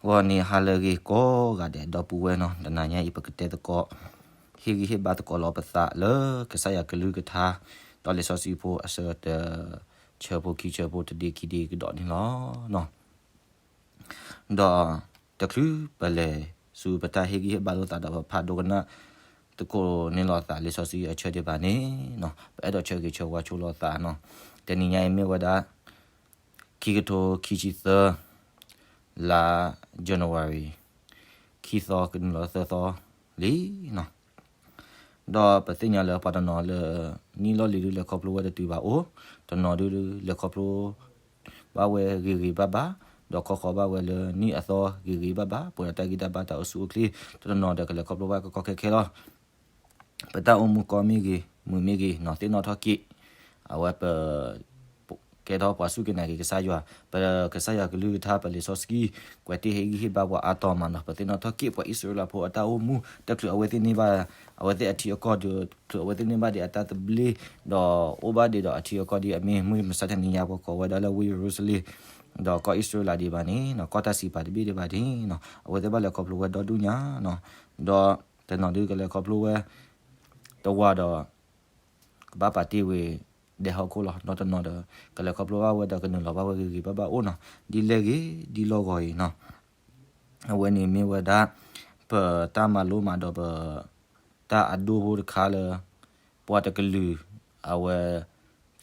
ဂီၤန့ၣ်ဟါလၢအဂ့ၤကိးဂၤဒဲး ဒီပုၢ်ဝဲၢ်နီၤ, တနၤညါအံၤ ပကတဲသကိး ဟ့ၣ်ဂံၢ်ဟ့ၣ်ဘါသကိးလီၤပသးလၢ ကစၢ်ယွၤကလုၢ်ကထါ ဒီးလံာ်စီဆှံဖိအဆၢတ ဆၢဖိခံဆၢဖိတဒ့ခံဒ့ကဒီးန့ၣ်လီၤ. ဒီးတချုးပလဲၤဆူပတၢ်ဟ့ၣ်ဂံၢ်ဟ့ၣ်ဘါလိာ်သးဒီး ပဖးဒိကနၣ်သကိးန့ၢ်လိာ်သးလံာ်စီဆှံအဆၢဒံးဘၣ်န့ၣ်, ပအဲၣ်ဒိးဆၢဂ့ၤဆၢဝါဆိလိာ်သးနီၤ. တနံၤညါအံၤမ့ၢ်ဝဲဒၣ် ခံကထိခံဆံသၢ လါ January ခံသီကနုာ်လီၤသၢသီလံနီၤ. ဒီးပသ့ၣ်ညါလၢပှၤတနီၤလၢ နံၣ်လီၢ်လံၤဒုးလဲၤခီဖျိဝဲတတုၤဘၣ်အိၣ်, တနီၤဒုးလဲၤခီဖျိဘၣ်ဝဲဂ့ၤဂ့ၤဘၣ်ဘၣ်, ဒီးခီဃီၤဘၣ်ဝဲလၢနံၣ်အသီဂ့ၤဂ့ၤဘၣ်ဘၣ်, ပှဲၤဒီးတၢ်ဂံၢ်တၢ်ဘါတၢ်အိၣ်ဆူၣ်အိၣ်ချ့, တနီၤဒီးကလဲၤခီဖျိဘၣ်ကီကီခဲခဲလီၤ. ပတၢ်အိၣ်မူကီမ့ၢ်ဂ့ၤ, မုာ်မ့ၢ်ဂ့ၤနီၤ, သ့ၣ်နီၣ်ထီၣ်က့ၣ်, အဝဲပ ကဲထီၣ်ပှၤစူၢ်က့ၤနာ်က့ၤကစၢ်ယွၤ, ပကစၢ်ယွၤကလုၢ်ကထါ ပလံာ်စီဆှံ ကွဲးတ့ၢ်ဟ့ၣ်ဂံၢ်ဟ့ၣ်ဘါပှၤအါတီၤမးနီၤ. ပသ့ၣ်နီၣ်ထီၣ်က့ၣ်ပှၤအံၣ်စရ့လးဖိအတၢ်အိၣ်မူ တချုးအဝဲသ့ၣ်န့ၢ်ဘၣ် အဝဲသ့ၣ်အထံအကီၢ်ဒီး ချုးအဝဲသ့ၣ်န့ၢ်ဘၣ်ဒံးအတၢ်သဘျ့, ဒီးအိၣ်ဘၣ်ဒံးဒီးအထံအကီၢ်ဒ်အမ့ၢ်မုၢ်မဆါတနံၤညါ ပှၤကိးဝဲဒၣ်လၢဝ့ၢ်ယရူၤၡလ့ၣ်, ဒီးကီၢ်အံၣ်စရ့လးဒံးဘၣ်န့ၣ်နီၤ, ကီၢ်တၢ်စံးပာ်တဘ့ၣ်ဒံးဘၣ်န့ၣ်နီၤ, အဝဲသ့ၣ်ဘၣ်လဲၤခီဖျိဝဲဒီဒူၣ်ညါနီၤ. ဒီးတနီၤဒုးကလဲၤခီဖျိဝဲ တဝၤဒီး ကဘၣ်ပာ်တ့ၢ်ဝဲ ဒဲဟီၣ်ခိၣ်လီၤ. ဒီးတနီၤဒီး ကလဲၤခီဖျိဘၣ်ဝဲဒီးကနုာ်လီၤဘၣ်ဝဲဂ့ၤဂ့ၤဘၣ်ဘၣ်အိၣ်နီၤ. ဒ်လဲၣ်ဂ့ၤ ဒ်လီၢ်ဂီၤအံၤနီၤ, အဝဲန့ၣ်မ့ၢ်ဝဲဒၣ် ပတၢ်မၤလိမၤဒိးပ တၢ်အဒိဖိတခါလၢ ပှၤတကလုာ် အဝဲ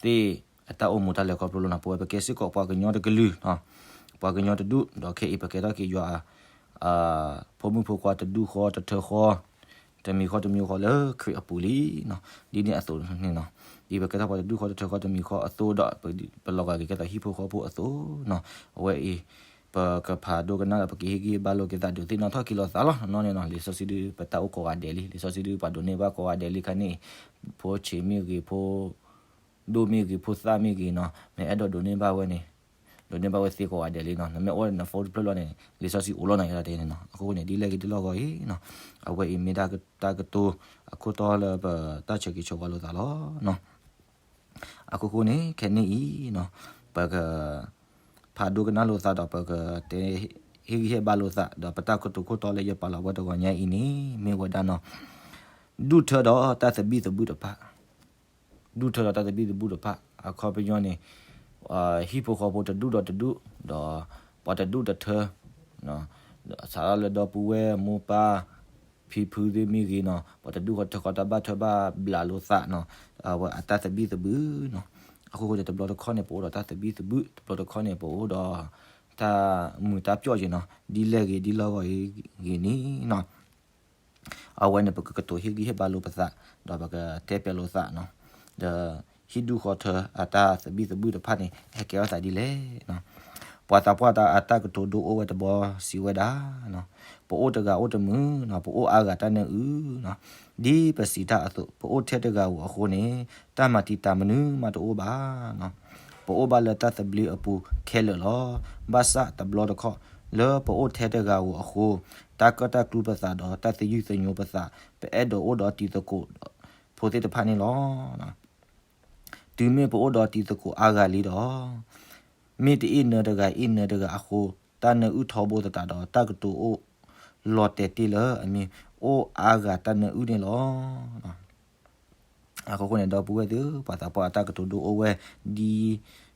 သ့ၣ်အတၢ်အိၣ်မူတၢ်လဲၤခီဖျိလီၤနီၤ. ပဝဲပကဲစ့ၢ်ကီးပှၤကညီတကလုာ်နီၤ, ပှၤကညီတဒူၣ်, ဒီးခဲအံၤပကဲထီၣ်က့ၤယွၤ ဖိမုၣ်ဖိခွါတဒူၣ်ဃီတထၢဃီ, တမံၤဃီတမံၤဃီလၢခရံာ်အပူၤလံနီၤ. ဒ်န့ၣ်အသိးန့ၣ်နီၤ, ဒ်ပကဲထီၣ်ပှၤတဒူၣ်ဃီတထၢဃီတမံၤဃီအသိးဒီး ပလီၤဂာ်က့ၤကဲထီၣ်ဟံၣ်ဖိဃီဖိအသိးနီၤ, အဝဲအံၤ ပကဖးဒိကနၣ်ဒီး ပကဟ့ၣ်ဂံၢ်ဟ့ၣ်ဘါလိာ်က့ၤသးဒီး သ့ၣ်နီၣ်ထီၣ်က့ၤလိာ်သးလီၤ. နီၢ်နီၢ်န့ၣ်နီၤ, လံာ်စီဆှံဒုး ပတၢ်အိၣ်ကိးဂၤဒဲးလံ, လံာ်စီဆှံဒုး ပှၤဒိးန့ၢ်ဘၣ်ကိးဂၤဒဲးလံခါန့ၣ်, ဖိဆံးမ့ၢ်ဂ့ၤ, ဖိဒိၣ်မ့ၢ်ဂ့ၤ, ဖိသၣ်မ့ၢ်ဂ့ၤနီၤ, မ့ၢ်အဲၣ်ဒိးဒိးန့ၢ်ဘၣ်ဝဲန့ၣ်, ဒိးန့ၢ်ဘၣ်ဝဲသ့ကိးဂၤဒဲးလံနီၤ. နမ့ၢ်အိၣ်န phone တဖျၢၣ်လီၤန့ၣ် လံာ်စီဆှံအိၣ်လီၤနီၤ ယဲဒၣ်တဲန့ၣ်နီၤ. အဃိန့ၣ် ဒ်လဲၣ်ဂ့ၤဒ်လီၢ်ဂီၤအံၤနီၤ, အဝဲအံၤမ့ၢ်တၢ်ကတိၤအခိၣ်တီလၢပတၢ်ဆၢဂ့ၤဆၢဝါလိာ်သးလီၤနီၤ. အခိၣ်ဃိန့ၣ် ခဲနံၣ်အံၤနီၤ, ပက ဖးဒိကနၣ်လိာ်သးဒီး ပကတဲ ဟ့ၣ်ဂံၢ်ဟ့ၣ်ဘါလိာ်သး ဒီးပတၢ်ကတိၤခိၣ်တီလၢယပာ်လီၤဝဲတဂီၤညါအံၤန့ၣ် မ့ၢ်ဝဲဒၣ်နီၤ, ဒူၣ်ထၢဒီးတၢ်သဘံၣ်သဘုၣ်တဖၣ်, ဒူၣ်ထၢဒီးတၢ်သဘံၣ်သဘုၣ်တဖၣ် အခီပညီန့ၣ် ဟံၣ်ဖိဃီဖိတဒူၣ်ဒီးတဒူၣ် ဒီးပှၤတဒူၣ်တထၢ စးထီၣ်လၢဒီပုၢ်ဝဲၢ်မိၢ်ပၢ် ဖံဖုသ့ၣ်မ့ၢ်ဂ့ၤနီၤ, ပှၤတဒူၣ်ဃီထၢဃီတၢ်ဘၣ်ထွဲဘၣ်ဘျးလိာ်သးနီၤ, အဝဲအတၢ်သဘံၣ်သဘုၣ်နီၤ. အခိၣ်ဃိန့ၣ် တဘျီတခီၣ်န့ၣ် ပအိၣ်ဒီးတၢ်သဘံၣ်သဘုၣ်, တဘျီတခီၣ်န့ၣ် ပအိၣ်ဒီးတၢ်မုာ်တၢ်ပျီၣ်က့ၤနီၤ, ဒ်လဲၣ်ဂ့ၤဒ်လီၢ်ဂီၤဂ့ၤန့ၣ်နီၤ, အဝဲန့ၣ် ပကကတိၤဟ့ၣ်ဂံၢ်ဟ့ၣ်ဘါလိာ်ပသး, ဒီးပကတဲပၢၤလိာ်သးနီၤ, ဒီးဟံၣ်ဒူၣ်ဃီထၢအတၢ်သဘံၣ်သဘုၣ်တဖၣ်န့ၣ် ဟဲကဲထီၣ်သးဒ်လဲၣ်နီၤ. ပှၤသးပှၢ်တၢ်အတၢ်ကတိၤဒိအိၣ်ဝဲတဘီစံးဝဲဒၣ်နီၤ, ပအိၣ်တဂၤအိၣ်တမုာ်နီၤ, ပအိၣ်အါဂၤတၢ်နၢအုၣ်နီၤ, ဒ်ပစံးတၢ်အသိး, ပအိၣ်ထဲတဂၤဧိၤအဃိန့ၣ် တၢ်မၤတံာ်တာ်မနုၤမးတအိၣ်ဘၣ်နီၤ. ပအိၣ်ဘၣ်လၢတၢ်သဘျ့အပူၤခဲလၢာ်လီၤ. ဘၣ်ဆၣ်တဘျီတခီၣ် လၢပအိၣ်ထဲတဂၤဧိၤအဃိ, တၢ်ကၢၣ်တၢ်ကျူပသးဒီးတၢ်သယုၢ်သညိပသး, ပအဲၣ်ဒိးအိၣ်ဒီးတံၤသကိးဖိသ့ၣ်တဖၣ်န့ၣ်လီၤ. တုၤမ့ၢ်ပအိၣ်ဒီးတံၤသကိးအါဂၤလံဒီး, မ့ၢ်တအ့ၣ်နၢတဂၤအ့ၣ်နၢတဂၤအဃိ, တၢ်နၢအုၣ်ထီဘိသတးဒီး တၢ်ကတိၤအိၣ်လီၤတဲာ်တ့ၢ်လၢအမ့ၢ်အိၣ်အါဂၤတၢ်နၢအုၣ်န့ၣ်လီၤ. အဃိဃိန့ၣ် ဒီပုၢ်ဝဲၢ်သ့ၣ်ဧၢ, ပှၤသးပှၢ်အတၢ်ကတိၤဒိအိၣ်ဝဲ ဒ်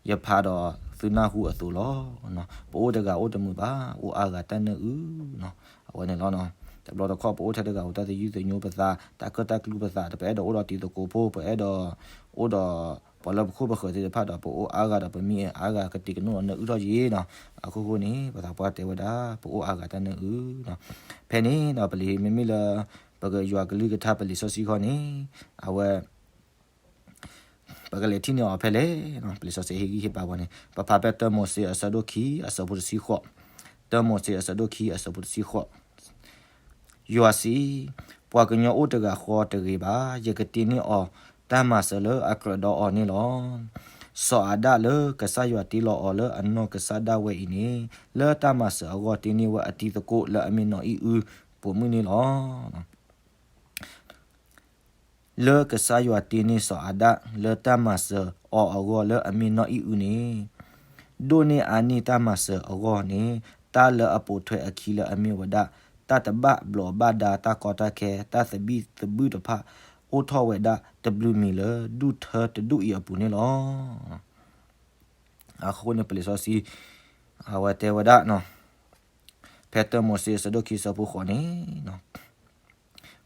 ယဖးဒီးသုနၢ်ဟူအသိးလီၤ. ပအိၣ်တဂၤအိၣ်တမုာ်ဘၣ်, အိၣ်အါဂၤတၢ်နၢအုၣ်နီၤ. အဝဲန့ၣ်လီၤ. တဘျီတခီၣ် ပအိၣ်ထဲတဂၤဧိၤ တၢ်သယုၢ်သညိပသး, တၢ်ကၢၣ်တၢ်ကျူပသး, ပအဲၣ်ဒိးအိၣ်ဒီးတံၤသကိးဖိ, ပအဲၣ်ဒိးအိၣ်ဒီး ပှၤလၢပခိၣ်ပဃၢၤသ့ၣ်တဖၣ်ဒီး ပအိၣ်အါဂၤဒီး ပမ့ၢ်အါဂၤကတံၤကနိၣ်ဒီးနၢအုၣ်ထီၣ်ယံၤနီၤ. အခိၣ်ဃိန့ၣ် ပှၤသးပှၢ်တဲဝဲဒၣ် ပအိၣ်အါဂၤတၢ်နၢအုၣ်နီၤ. ဖဲန့ၣ်ဒီး ပလံာ်မ့မ့ၢ်လၢ ပကယွၤကလုၢ်ကထါပလံာ်စီဆှံဃီန့ၣ် အဝဲ ပကလဲၤထံၣ်န့ၢ်အီၤဖဲလဲၣ်, ပလံာ်စီဆှံဟ့ၣ်ဂံၢ်ဟ့ၣ်ဘါဝဲန့ၣ် ပဖးဖဲတၢမိၤၡ့အဆၢဒိၣ်ခံ အဆၢဖိတဆံဃိး, တၢမိၤၡ့အဆၢဒိၣ်ခံ အဆၢဖိတဆံဃိး, ယွၤစံး, ပှၤကညီအိၣ်တဂၤဃီတဂ့ၤဘၣ်, ယကတ့န့ၢ်အီၤတၢ်မၤစၢၤလၢအကြၢးဒီးအီၤန့ၣ်လီၤ. စီၤအၤဒၣ်လၢကစၢ်ယွၤတ့လီၤအီၤလၢအနီၢ်ကစၢ်ဒၣ်ဝဲအံၤန့ၣ် လၢတၢ်မၤစၢၤအဂီၢ်တ့န့ၢ်ဝဲအတံၤသကိးလၢအမ့ၢ်နီၢ်အံၣ်အု ပိာ်မုၣ်န့ၣ်လီၤ. လၢကစၢ်ယွၤတ့န့ၢ်စီၤအၤဒၣ်လၢတၢ်မၤစၢၤအီၤအဂီၢ်လၢအမ့ၢ်နီၢ်အံၣ်အုန့ၣ်, ဒိၣ်န့ၢ်အါန့ၢ်တၢ်မၤစၢၤအဂီၢ်န့ၣ် တၢ်လၢအပိာ်ထွဲအခံလၢအမ့ၢ်ဝဲဒၣ် တၢ်တဘၣ်ဘျီးဘၣ်ဒါ တၢ်ကီတၢ်ခဲ တၢ်သဘံၣ်သဘုၣ်တဖၣ် အိၣ်ထီၣ်ဝဲဒၣ်တဘျုးမံၤလၢ ဒူၣ်ထၢတဒူၣ်အံၤအပူၤန့ၣ်လီၤ. အဃိန့ၣ် ပလံာ်စီဆှံ အဝဲတဲဝဲဒၣ် ဖဲတၢမိၤၡ့ အဆၢဒိၣ်ခံ အဆၢဖိဃိးန့ၣ်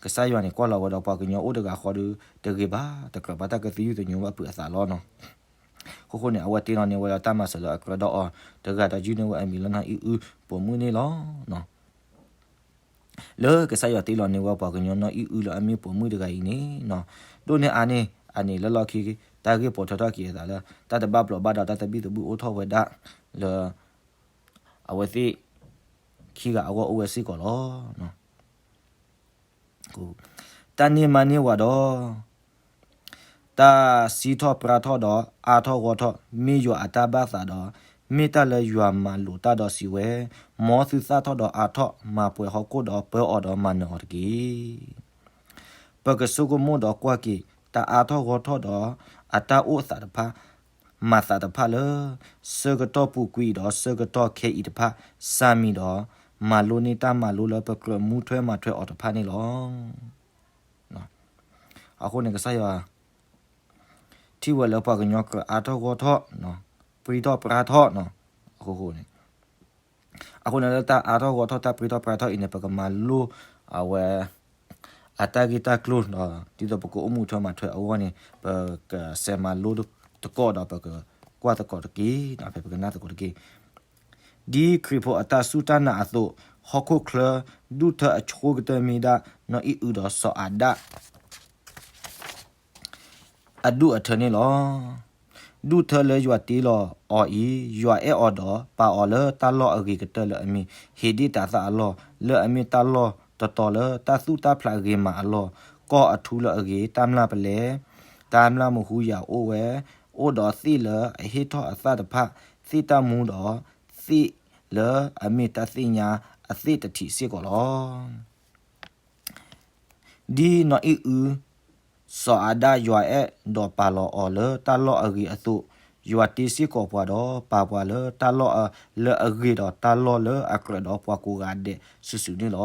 ကစၢ်ယွၤန့ၣ် ကွၢ်လီၤဝဲဒီးပှၤကညီအိၣ်တဂၤဃီဒီး တဂ့ၤဘၣ်, တကြၢးဘၣ်တၢ်ကသယုၢ်သညိဘၣ်ဖုးအသးလီၤနီၤ. အဃိဃိန့ၣ် အဝဲတ့လီၤန့ၢ်ဝဲဒၣ်တၢ်မၤစၢၤလၢအကြၢးဒီးအီၤတဂၤဒီး ယုၢ်န့ၢ်ဝဲအမံၤလၢနီၢ်အံၣ်အုပိာ်မုၣ်န့ၣ်လီၤ. လၢကစၢ်ယွၤတ့လီၤန့ၢ်ဝဲပှၤကညီနီၢ်အံၣ်အုလၢအမ့ၢ်ပိာ်မုၣ်တဂၤအံၤန့ၣ် ဒိၣ်န့ၢ်အါန့ၢ် အန့ၣ်လၢလီၢ်ခံ တၢ်ဂ့ၢ်ပိာ်ထွဲထီၣ်က့ၤအသးလၢ တၢ်တဘၣ်ဘျီးဘၣ်ဒါ တၢ်သဘံၣ်သဘုၣ်အိၣ်ထီၣ်ဝဲဒၣ်လၢ အဝဲသ့ၣ်ခံဂၤအဂီၢ်အိၣ်ဝဲစ့ၢ်ကီးလီၤ. တၢ်န့ၢ်မါန့ၢ်ဝၤဒီး တၢ်စံးထီၣ်ပြၢထီၣ်ဒီးအါထီၣ်ဂီၢ်ထီၣ် မ့ၢ်ယွၤအတၢ်ဘၣ်သးဒီး မ့ၢ်တၢ်လၢယွၤမၤလိာ်တၢ်ဒီးစံးဝဲ, မ်သုသၣ်ထီၣ်ဒီးအါထီၣ်, မၤပှဲၤဟီၣ်ခိၣ်ဒီးပၢအီၤဒီးမၤနၢၤအီၤတက့ၢ်. ပကဆိကမိၣ်ဒီးကွၢ်က့ၤ တၢ်အါထီၣ်ဂီၢ်ထီၣ်ဒီး အတၢ်အိၣ်သးတဖၣ် မၤသးတဖၣ်လၢ ဆၢကတီၢ်ပူၤကွံာ်ဒီးဆၢကတီၢ်ခဲအံၤတဖၣ် စၢ်မံၤဒီး မၤလိန့ၢ်တၢ်မၤလိလၢပကြၢးမူထွဲမၤထွဲအီၤတဖၣ်န့ၣ်လီၤ. အဃိန့ၣ် ကစၢ်ယွၤ ထံၣ်ဝဲလၢပှၤကညီကြၢးအါထီၣ်ဂီၢ်ထီၣ်, ပြံထီၣ်ပြါထီၣ်, အဃိန့ၣ် အဃိန့ၣ်လၢတၢ်အါထီၣ်ဂီၢ်ထီၣ် တၢ်ပြံထီၣ်ပြါထီၣ်အံၤန့ၣ် ပကမၤလိအဝဲ အတၢ်ဂ့ၢ်တၢ်ကျိၤဒီး ဒ်သိးပကအိၣ်မူထွဲမၤထွဲအဂီၢ်န့ၣ် ပကစဲးမၤလိသကိးဒီး ပကကွၢ်သကိးတက့ၢ်, ဖဲပကနၣ်သကိးတက့ၢ်. ဒ်ခရံာ်ဖိအတၢ်စူၢ်တၢ်နာ်အသိး, ဟီၣ်ခိၣ်ချၢ ဒူၣ်ထၢအဆိကတၢၢ်မ့ၢ်ဒၣ် နီၢ်အံၣ်အုဒီးစီၤအၤဒၣ် အဒူၣ်အထၢန့ၣ်လီၤ. ဒူၣ်ထၢလၢယွၤတ့လီၤအီၤအံၤ, ယွၤအဲၣ်အီၤဒီးပာ်အီၤလၢတၢ်လီၢ်အဂ့ၤကတၢၢ်လၢအမ့ၢ် ဟ့ၤဒ့ၣ်တၤသၣ်အလီၢ်, လၢအမ့ၢ်တၢ်လီၢ်တတီၤလၢတၢ်သူၣ်တၢ်ဖျးဂ့ၤမးအလီၢ်, ကီၢ်အထူလၢအဂ့ၤ, တၢ်မျၢ်ပလဲ, တၢ်မျၢ်မဟူယၤအိၣ်ဝဲ, အိၣ်ဒီးသ့ၣ်လၢအဟ့ၣ်ထီၣ်အသၣ်တဖၣ်, သ့ၣ်တၢ်မူဒီး သ့ၣ်လၢအမ့ၢ်တၢ်သ့ၣ်ညါအသ့ၣ်တထံးစ့ၢ်ကီးလီၤ. ဒ်နီၢ်အံၣ်အု, စီၤအၤဒၣ်ယွၤအဲၣ်ဒီးပာ်လီၤအီၤလၢတၢ်လီၢ်အဂ့ၤအသိး, ယွၤတ့စ့ၢ်ကီးပှၤဒီး ပာ်ပှၤလၢတၢ်လီၢ်လၢအဂ့ၤဒီးတၢ်လီၢ်လၢအကြၢးဒီးပှၤကိးဂၤဒဲးစုာ်စုာ်န့ၣ်လီၤ.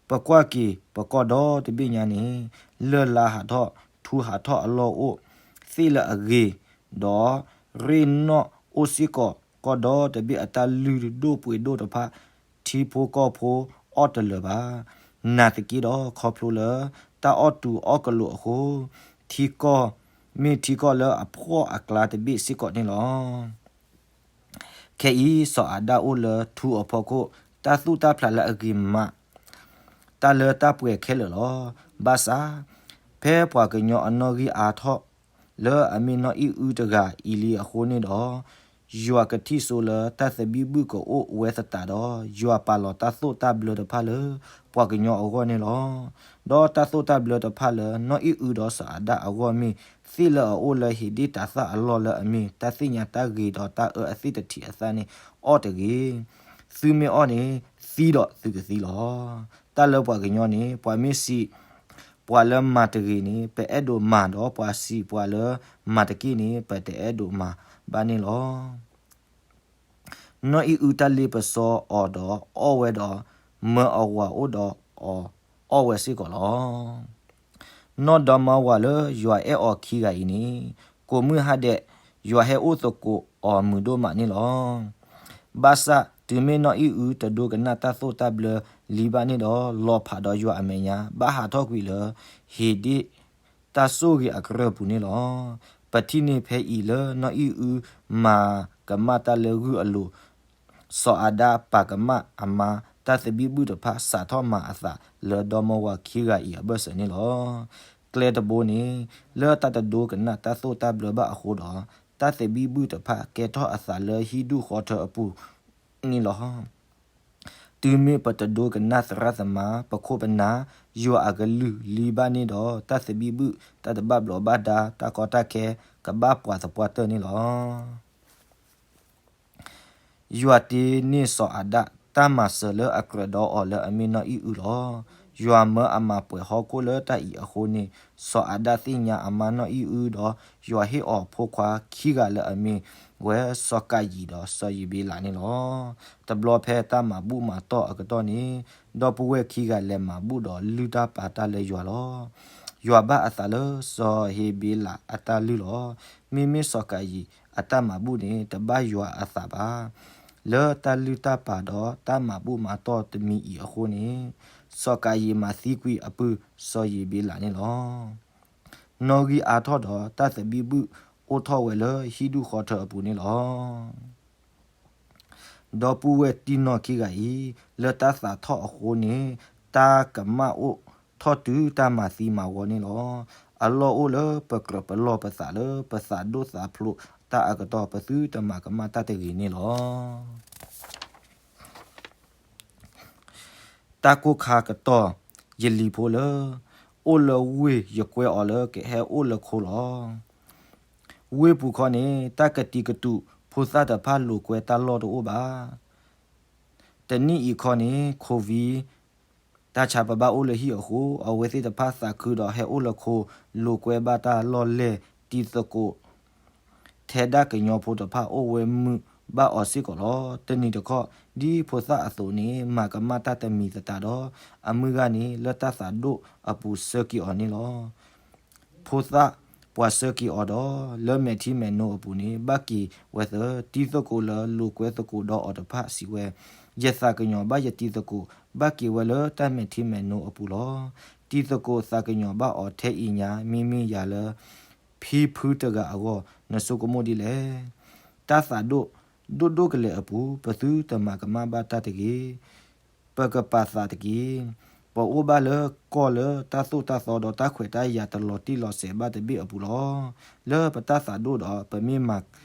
ပကွၢ်က့ၤပကီၢ်ဒီတဘ့ၣ်ညါန့ၣ်, လၢၢ်လါဟးထီၣ်ထူဟးထီၣ်အလီၢ်အိၣ်, သ့ၣ်လၢအဂ့ၤ, ဒီးရ့ၣ်နီၣ်အိၣ်စ့ၢ်ကီး, ကီၢ်ဒီတဘ့ၣ်အတၢ်လုၢ်ဒိၣ်ပှ့ၤဒိၣ်တဖၣ် ထံဖိကီၢ်ဖိအီၣ်တလၢာ်ဘၣ်. နာ်သက့ဒီး ခီဖျိလၢတၢ်အီၣ်တူာ်အီၣ်ကလိာ်အဃိ, ထံကီၢ်မ့ၢ်ထံကီၢ်လၢအဖှီၣ်အကျါတဘ့ၣ်စ့ၢ်ကီးန့ၣ်လီၤ. ခဲအံၤစီၤအၤဒၣ်အိၣ်လၢထူအဖီခိၣ်, တၢ်သူၣ်တၢ်ဖျးလၢအဂ့ၤမး, တၢ်လၢတၢ်ပှဲၤခဲလၢာ်လီၤ. ဘၣ်ဆၣ်, ဖဲပှၤကညီအနီၣ်ဂံၢ်အါထီၣ် လၢအမ့ၢ်နီၢ်အံၣ်အုတဂၤအံၤလံအဃိန့ၣ်ဒီး, ယွၤကထံၣ်စိလၢတၢ်သဘံၣ်ဘုၣ်ကအိၣ်ဝဲသတးဒီး, ယွၤပာ်လီၤတၢ်သိၣ်တၢ်ဘျၢတဖၣ်လၢပှၤကညီအဂီၢ်န့ၣ်လီၤ. ဒီးတၢ်သိၣ်တၢ်ဘျၢတဖၣ်လၢနီၢ်အံၣ်အုဒီးစီၤအၤဒၣ်အဂီၢ်မ့ၢ် သ့ၣ်လၢအအိၣ်လၢဟ့ၤဒ့ၣ်တၤသၣ်အလီၢ်လၢအမ့ၢ်တၢ်သ့ၣ်ညါတၢ်ဂ့ၤဒီးတၢ်အၢအသ့ၣ်တထံးအသၣ်န့ၣ် အီၣ်တဂ့ၤ. သုမ့ၢ်အီၣ်န့ၣ် သံဒီးသုကသံလီၤ. တၢ်လၢပှၤကညီန့ၣ် ပှၤမ့ၢ်စံးပှၤလၢမၤတဂ့ၤန့ၣ် ပအဲၣ်ဒိးမၤဒီး ပှၤစံးပှၤလၢမၤတက့ၢ်န့ၣ် ပတအဲၣ်ဒိးမၤဘၣ်န့ၣ်လီၤ. နီၢ်အံၣ်အုတၢ်လ့ပစီအီၤဒီးအီၣ်ဝဲဒီး မၢအဝၤအိၣ်ဒီးအီၤအီၣ်ဝဲစ့ၢ်ကီးလီၤ. နီၢ်ဒီမါဝၤလၢယွၤအဲၣ်အီၤခံဂၤအံၤန့ၣ် ကိးမုၢ်ဟါဒဲး ယွၤဟဲအိၣ်သကိးအီၤမုာ်ဒိၣ်မးန့ၣ်လီၤ. ဘၣ်ဆၣ်တုၤမ့ၢ်နီၢ်အံၣ်အုတဒိကနၣ်တၢ်သိၣ်တၢ်ဘျၢလံဘၣ်န့ၣ်ဒီး လီၤဖးဒီးယွၤအမဲာ်ညါ ဘၣ်ဟးထီၣ်ကွံာ်လၢ ဟ့ၤဒ့ၣ်တၢ်ဆိၣ်ဂ့ၤအကရၢၢ်ပူၤန့ၣ်လီၤ. ပထံၣ်န့ၢ်ဖဲအံၤလၢနီၢ်အံၣ်အုမၤကမၣ်တၢ်လၢဂုၢ်အလိၤ, စီၤအၤဒၣ်ပာ်ကမၣ်အမါ တၢ်သဘံၣ်ဘုၣ်တဖၣ်စးထီၣ်မၤအသးလၢဒီမါဝၤခံဂၤအံၤအဘၢၣ်စၢၤန့ၣ်လီၤ. ကျဲတဘိန့ၣ် လၢတၢ်တဒိကနၣ်တၢ်သိၣ်တၢ်ဘျၢဘၣ်အဃိဒီး တၢ်သဘံၣ်ဘုၣ်တဖၣ်ကဲထီၣ်အသးလၢဟံၣ်ဒူၣ်ဃီထၢအပူၤန့ၣ်လီၤ. တုၤမ့ၢ်ပတဒိကနၣ်သရၣ်သမါ ပခိၣ်ပနၢ် ယွၤအကလုၢ်လံဘၣ်န့ၣ်ဒီး တၢ်သဘံၣ်ဘုၣ် တၢ်တဘၣ်ဘျီးဘၣ်ဒါ တၢ်ကီတၢ်ခဲ ကဘၣ်ပှၤသပှၢ်တၢၢ်န့ၣ်လီၤ. ယွၤတ့န့ၢ်စီၤအၤဒၣ် တၢ်မၤစၢၤလၢအကြၢးဒီးအီၤလၢအမ့ၢ်နီၢ်အံၣ်အုလီၤ. ယွၤမၢအမၤပှဲၤဟီၣ်ခိၣ်လၢတၢ်အံၤအဃိန့ၣ် စီၤအၤဒၣ်သ့ၣ်ညါအမါနီၢ်အံၣ်အုဒီး ယွၤဟ့ၣ်အီၤဖိခွါခံဂၤလၢအမ့ၢ် ဝဲစီၤကၤယံၣ်ဒီးစီၤယံးဘ့လးန့ၣ်လီၤ. တဘျီဖဲတၢ်မၤဘူၣ်မၤတီၢ်အကတီၢ်န့ၣ်, ဒီပုၢ်ဝဲၢ်ခံဂၤလဲၤမၤဘူၣ်ဒီးလုၢ်တၢ်ပာ်တၢ်လၢယွၤလီၤ. ယွၤဘၣ်အသးလၢစီၤယံးဘ့လးအတၢ်လုၢ်လီၤ. မ့မ့ၢ်စီၤကၤယံၣ်အတၢ်မၤဘူၣ်န့ၣ် တဘၣ်ယွၤအသးဘၣ်. လၢတၢ်လုၢ်တၢ်ပာ်ဒီးတၢ်မၤဘူၣ်မၤတီၢ်တမံၤအံၤအဃိန့ၣ်, စီၤကၤယံၣ်မၤသံကွံာ်အပုၢ်စီၤယံးဘ့လးန့ၣ်လီၤ. နီၣ်ဂံၢ်အါထီၣ်ဒီးတၢ်သဘံၣ်ဘုၣ်အိၣ်ထီၣ်ဝဲလၢဟံၣ်ဒူၣ်ဃီထၢအပူၤန့ၣ်လီၤ. ဒီပုၢ်ဝဲၢ်တံၢ်နီၢ်ခံဂၤအံၤ, လၢတၢ်သးထီၣ်အဃိန့ၣ်, တၢ်ကမၣ်အိၣ်ထီၣ်တုၤတၢ်မၤသံမၤဝီန့ၣ်လီၤ. အလီၢ်အိၣ်လၢပကြၢးပလီၢ်ပသးလၢပသးဒိၣ်သးဖျိးတၢ်အကတီၢ် ပသုတမၤကမၣ်တၢ်တဂ့ၤန့ၣ်လီၤ. တၢ်ကိၢ်ခါကတီၢ်, ယလံၤဖိလၢ အိၣ်လၢဝ့ၢ်ယကွဲအီၤလၢကဟဲအိၣ်လၢခိလီၤ. ဝ့ၢ်ပူၤခီန့ၣ် တၢ်ကတံၤကတူးဖိသၣ်တဖၣ်လိာ်ကွဲတၢ်လီၢ်တအိၣ်ဘၣ်. တနံၣ်အံၤခီန့ၣ် COVID တၢ်ဆါပဘၣ်အိၣ်လၢဟံၣ်အဃိ, အဝဲသ့ၣ်တဖၣ်သးခုဒီးဟဲအိၣ်လၢခိ, လိာ်ကွဲဘၣ်တၢ်လီၢ်လဲၢ်, တံၤသကိး ထဲဒၣ်ကညီဖိတဖၣ်အိၣ်ဝဲမုာ်ဘၣ်အီၤစ့ၢ်ကီးလီၤ. တနံၤတခီ, ဒ်ဖိသၣ်အသိးန့ၣ် မၤကမၣ်တၢ်တမံၤသတးဒီး, အမုၢ်ဂၤန့ၣ် လၢတၢ်သးဒိၣ်အပူၤဆှၢက့ၤအီၤန့ၣ်လီၤ. ဖိသၣ်ပှၤဆှၢက့ၤအီၤဒီး, လၢမဲာ်ထံမဲာ်နိအပူၤန့ၣ် ဘၣ်က့ၤဝဲသၢ, တံၤသကိးလၢလိာ်ကွဲသကိးဒီးအီၤတဖၣ်စံးဝဲ, ယသးကညီၤဘၣ်ယတံၤသကိး, ဘၣ်က့ၤဝဲလၢတၢ်မဲာ်ထံမဲာ်နိအပူၤလီၤ. တံၤသကိးသးကညီၤဘၣ်အီၤထဲအံၤညါ, မ့မ့ၢ်ယၤလၢ ဖံဖုတဂၤအဂီၢ်, နဆိကမိၣ်ဒ်လဲၣ်. တၢ်သးဒိၣ်ဒိၣ်ဒိၣ်ကလဲာ်အပူၤ ပသုတမၤကမၣ်ဘၣ်တၢ်တဂ့ၤ. ပကပာ်သးတက့ၢ်. ပအိၣ်ဘၣ်လၢကီၢ်လၢတၢ်သိၣ်တၢ်သီဒီးတၢ်ခွဲးတၢ်ယာ်တလီၤတံၢ်လီၤဆဲးဘၣ်တဘ့ၣ်အပူၤလီၤ. လၢပတၢ်သးဒိၣ်ဒီးပမ့ၢ်မၤ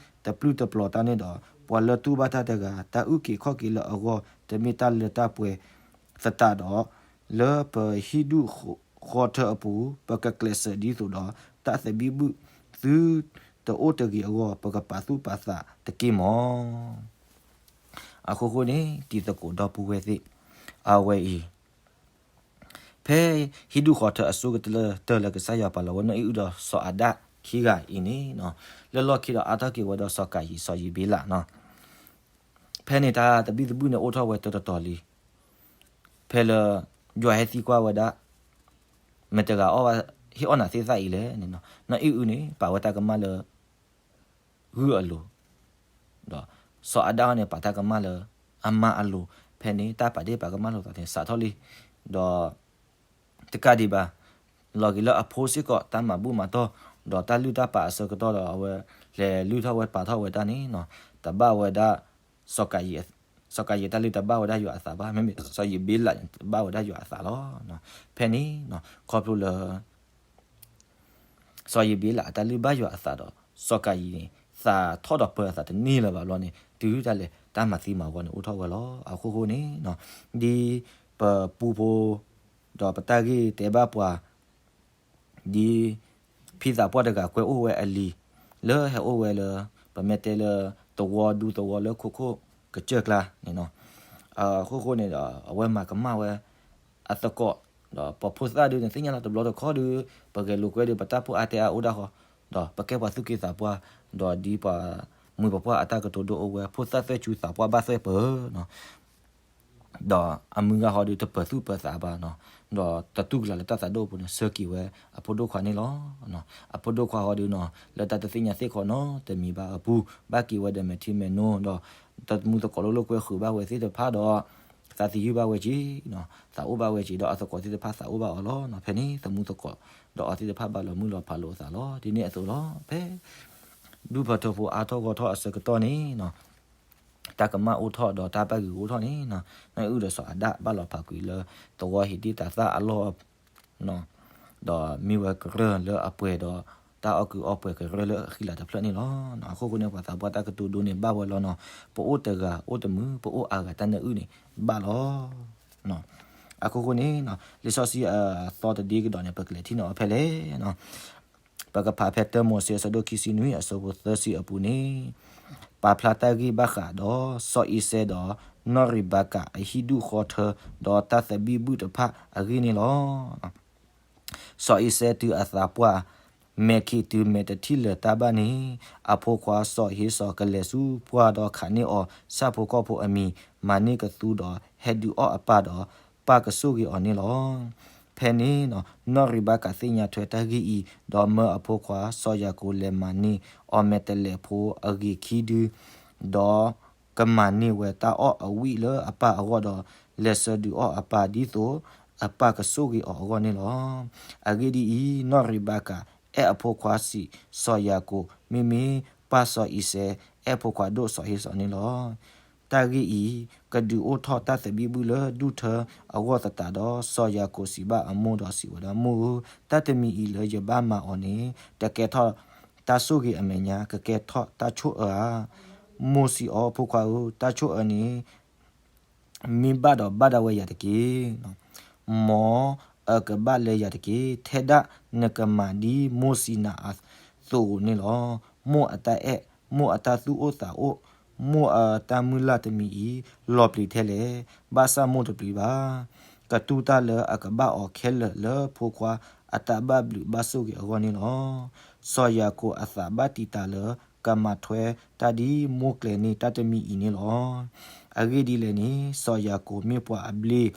တပျုၢ်တပျီၤတၢ်န့ၣ်ဒီး, ပှၤလၢတူၢ်ဘၣ်တၢ်တဂၤ တၢ်အုၣ်က့ၤခီၣ်က့ၤလၢအဂီၢ် တမ့ၢ်တၢ်လၢတၢ်ပှဲၤသတးဒီး, လၢပဟံၣ်ဒူၣ်ဃီထၢအပူၤ ပကကျဲးစၢးဒ်သိးဒီး တၢ်သဘံၣ်ဘုၣ်သုတအိၣ်တဂ့ၤအဂီၢ် ပကပာ်သူၣ်ပာ်သးတက့ၢ်မီၢ်. အဃိဃိန့ၣ် တံၤသကိးဒီပုၢ်ဝဲၢ်သ့ၣ်, အဝဲအံၤ ဖဲဟံၣ်ဒူၣ်ဃီထၢအစိကတၢၢ်လၢကစၢ်ယွၤပာ်လီၤဝဲနီၢ်အံၣ်အုဒီးစီၤအၤဒၣ်ခံဂၤအံၤန့ၣ်, လၢလီၢ်ခံဒီးအါထီၣ်က့ၤဝဲဒီးစီၤကၤယံၣ်စီၤယံးဘ့လးနီၤ. ဖဲန့ၣ်တၢ်သဘံၣ်သဘုၣ်န့ၣ်အိၣ်ထီၣ်ဝဲတတီၤလံ. ဖဲလၢ ယွၤဟဲသံကွၢ်ဝဲဒၣ်, မတၤတဂၤအီၣ်ဘၣ် ဟ့ၣ်အီၣ်နၤသ့ၣ်သၣ်အံၤလဲၣ်န့ၣ်, နီၢ်အံၣ်အုန့ၣ် ပာ်ဝဲတၢ်ကမၣ်လၢ ဂုၢ်အလိၤ, ဒီးစီၤအၤဒၣ်န့ၣ် ပာ်တၢ်ကမၣ်လၢအမါအလိၤ, ဖဲန့ၣ်တၢ်ပာ်ဒ့ၣ်ပာ်ကမၣ်လိာ်သးန့ၣ် စးထီၣ်လံ. ဒီး တကးဒံးဘၣ်, လီၤက့ၤလၢအဖိစ့ၢ်ကီး တၢ်မၤဘူၣ်မၤတီၢ်, ဒီးတၢ်လုၢ်တၢ်ပာ်အဆၢကတီၢ်ဒီး အဝဲလဲၤလုၢ်ထီၣ်ဝဲပာ်ထီၣ်ဝဲတၢ်န့ၣ်, တဘၣ်ဝဲဒၣ် စီၤကၤယံၣ်တၢ်လုၢ်တဘၣ်ဝဲဒၣ်ယွၤအသးဘၣ်, မ့မ့ၢ်စီၤယံးဘ့လးန့ၣ် တဘၣ်ဝဲဒၣ်ယွၤအသးလီၤ. ဖဲန့ၣ် ခီဖျိလၢ စီၤယံးဘ့လးအတၢ်လုၢ်ဘၣ်ယွၤအသးဒီး စီၤကၤယံၣ်န့ၣ် သးထီၣ်ဒီးပၢၤအသးတန့ၢ်လၢၤဘၣ်ဘျီန့ၣ် တုၤဒၣ်လဲာ်တၢ်မၤသံမၤဝီန့ၣ်အိၣ်ထီၣ်ဝဲလီၤ. အဃိဃိန့ၣ် ဒ်ပပူဖိ ဒီးပတၢ်ဂ့ၢ်တဲဘၣ်ပှၤ ဒ်ဖံသးပှၢ်တဂၤကွဲအိၣ်ဝဲအလံၤ လၢဟဲအိၣ်ဝဲလၢ ပမ့ၢ်တဲလၢ သဝီဒူသဝီလၢခိခိၣ်ကစၢၢ်ကျါန့ၣ်, အဃိဃိန့ၣ်ဒီး အဝဲမၤကမၣ်ဝဲအသကိး, ဒီးပှၤဖိသၣ်ဒုန့ၣ် သ့ၣ်ညါလီၤတဘျီတခီၣ်ဒု ပဂဲၤလိာ်ကွဲဒု ပတၢ်ဖိအါတဲအါအိၣ်ဒၣ်ဃီ, ဒီးပကဲပှၤသူၣ်က့သးပှၢ်, ဒီးဒ်ပှၤမုၢ်ပှၤပှၢ်အတၢ်ကတိၤဒိအိၣ်ဝဲ ဖိသၣ်သွဲၣ်စူၤသးပှၢ်ဘၣ်သွဲၣ်ပၢၤ ဒီးအမုၢ်ဂၤဟီဒု တပၢၤသူၣ်ပၢၤသးဘၣ်နီၤ, ဒီးတတူၢ်ကလာ်လၢတၢ်သးဒိၣ်အပူၤန့ၣ် ဆှၢက့ၤဝဲအဖိဒိၣ်ခွါန့ၣ်လီၤ. အဖိဒိၣ်ခွါဟီဒုနီၤ လၢတၢ်တသ့ၣ်ညါသ့ၣ်ခီနီတမံၤဘၣ်အပူၤ ဘၣ်က့ၤဝဲဒီးမဲာ်ထံမဲာ်နိ ဒီးတမူသကိးလိာ်လိာ်ကွဲဃုာ်ဘၣ်ဝဲသ့ၣ်တဖၣ်ဒီး သးသယုၢ်ဘၣ်ဝဲက့ၤ, သးအိၣ်ဘၣ်ဝဲက့ၤ ဒီးအသကိးသ့ၣ်တဖၣ်သးအိၣ်ဘၣ်အီၤလီၤ. ဖဲန့ၣ် သမူသကိးဒီးအီၤသ့ၣ်တဖၣ်ဘၣ်လီၤမုၢ်လီၤဖးလိာ်အသးလီၤ. ဒ်န့ၣ်အသိးလီၤ. ဖဲ ဒူၣ်ဖီထိဖိအါထီၣ်ဂီၤထီၣ်အဆၢကတီၢ်န့ၣ် တၢ်ကမၣ်အိၣ်ထီၣ်ဒီးတၢ်ဘၣ်ဂ့ၤအိၣ်ထီၣ်န့ၣ် နီၢ်အံၣ်အုဒီးစီၤအၤဒၣ်ဘၣ်လီၤဖးကွံာ်လၢသဝီဟ့းဒ့ၣ်တၤသၣ်အလီၢ်, ဒီးမ့ၢ်ဝဲကရၢၢ်လၢအပှဲၤဒီးတၢ်အီၣ်ကုးအီပှဲၤကရၢၢ်လၢအဃံလၤတဖျၢၣ်န့ၣ်လီၤ. အဃိဃိန့ၣ် ပှၤသးပှၢ်တၢ်ကတိၤဒိန့ၣ်ဘၣ်ဝဲလီၤနီၤ. ပအိၣ်တဂၤအိၣ်တမုာ် ပအိၣ်အါဂၤတၢ်နၢအုၣ်န့ၣ်ဘၣ်လီၤ. အဃိဃိန့ၣ် လံာ်စီဆှံအသီတဒ့ကဒီးန့ၣ် ပကလဲၤထံၣ်န့ၢ်အီၤဖဲလဲၣ်. ပကဖးဖဲတၢမိၤၡ့အဆၢဒိၣ်ခံဆံနွံအဆၢဖိသၢဆံအပူၤန့ၣ်, ပာ်ဖျါတၢ်ဂ့ၢ်ဘၣ်ဃးဒီးစီၤအံၤစဲဒီး နီၢ်ရံးဘၤကၤအဟံၣ်ဒူၣ်ဃီထၢ ဒီးတၢ်သဘံၣ်ဘုၣ်တဖၣ်အဂ့ၢ်န့ၣ်လီၤ. စီၤအံၤစဲတုၤအသးပှၢ် မဲာ်ခံးတုၤမဲာ်တထံၣ်လၢၤတၢ်ဘၣ်န့ၣ်, အဖိခွါစီၤဧ့စီၤကလဲၤဆူပှၢ်ဒီးခးန့ၢ်အီၤဆၣ်ဖိကီၢ်ဖိအမံၤ, မၤန့ၢ်ကသူဒီးဟဲဒုးအီၣ်အပၢ်ဒီး, ပၢ်ကဆိၣ်ဂ့ၤအီၤန့ၣ်လီၤ. ဖဲန့ၣ်နီၢ်ရံးဘါကၤသ့ၣ်ညါထွဲတၢ်ဂ့ၢ်အံၤ, ဒီးမၢအဖိခွါစီၤယၤကိာ်လဲၤမၤန့ၢ်အီၤမဲာ်တဲးလဲးဖိအဂ့ၤခံဒု, ဒီးကမၤန့ၢ်ဝဲတၢ်အီၣ်အဝံၣ်လၢအပၢ်အဂီၢ်ဒီး, လဲၤဆှၢဒုးအီၣ်အပၢ်ဒ်သိးအပၢ်ကဆိၣ်ဂ့ၤအီၤအဂီၢ်န့ၣ်လီၤ. အဂ့ၢ်ဒ်အံၤ, နီၢ်ရံးဘါကၤအဲၣ်အဖိခွါဆံးစီၤယၤကိာ်, မ့မ့ၢ်ပၢ်စီၤအံၤစဲအဲၣ်ဖိခွါဒိၣ်စီၤဧ့စီၤန့ၣ်လီၤ. တၢ်ဂ့ၢ်အံၤ ကဒုးအိၣ်ထီၣ်တၢ်သဘံၣ်ဘုၣ်လၢဒူၣ်ထၢအဂီၢ်သတးဒီး, စီၤယၤကိာ်စံးဘၣ်အမိၢ်ဒီးစံးဝဲဒၣ်, မိၢ်ဧၢ, တၢ်တမံၤအံၤလၢယဘၣ်မၤအီၤန့ၣ်, တကဲထီၣ်တၢ်ဆိၣ်ဂ့ၤအမဲာ်ညါ, ကကဲထီၣ်တၢ်ဆိၣ်အၢဧါ. မိၢ်စံးအီၤ, ဖိခွါဧၢ, တၢ်ဆိၣ်အၢန့ၣ် မ့ၢ်ဘၣ်ဒီးဘၣ်ဒၣ်ဝဲယၤတက့ၢ်. မ်အကဘၣ်လၢယၤတက့ၢ်. ထဲဒၣ်နကမၤဒ်မိၢ်စံးနၤအသိးန့ၣ်လီၤ. မိၢ်အတၢ်အဲၣ်, မိၢ်အတၢ်သူၣ်အိၣ်သးအိၣ်, မိၢ်အတၢ်မုၢ်လၢ်တမံၤအံၤ လီၤပျံၤထဲလဲၣ်. ဘၣ်ဆၣ်မိၢ်တပျံၤဘၣ်. ကတူၢ်တၢ်လၢအကဘၣ်အီၤခဲလၢာ်လၢဖိခွါအတၢ်ဘၣ်ဘျုးဘၣ်ဆိၣ်ဂ့ၤအဂီၢ်န့ၣ်လီၤ. စီၤယၤကိာ်အသးဘၣ်တံာ်တာ်လၢ ကမၤထွဲတၢ်ဒ်မိၢ်ကျဲန့ၢ်တၢ်တမံၤအံၤန့ၣ်လီၤ. အဂ့ၢ်ဒ်လဲၣ်န့ၣ်, စီၤယၤကိာ်မ့ၢ်ပှၤအဘျ့